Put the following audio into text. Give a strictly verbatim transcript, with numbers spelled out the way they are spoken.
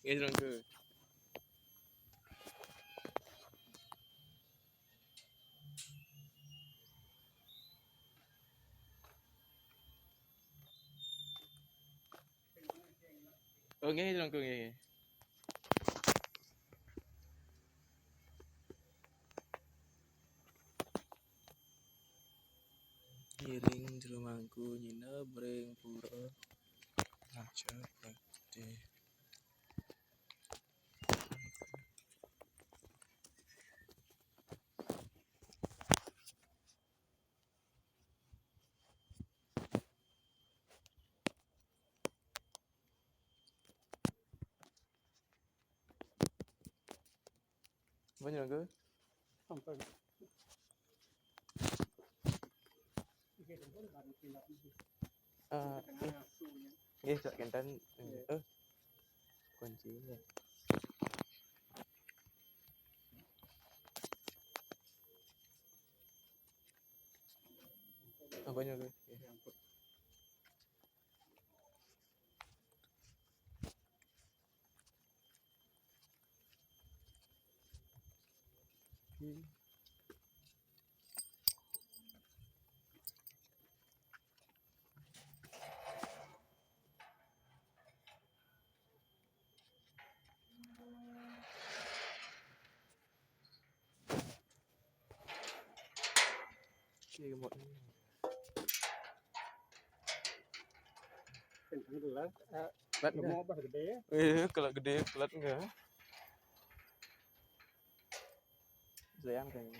Nggih, Jero Anggur. Oh, nggih, Jero Anggur, nggih, nggih. Ngiring jero mangku nyineb ring pura Raja Gedhe. Apa, Jero Anggur? Sampun. Nggih, sampun, kami tindak niki. Eh, nggih. Tengah asu, ya. Nggih, sak kenten. Nggih. Eh, kunci, nggih. Apa, Jero Anggur? Nggih. Ya ampun. Iki kemot. Kenceng kelas, eh, Kelat nggih? Gemuk apa gedhe? Iya, kalau gedhe kelat nggih. Sayang kayaknya.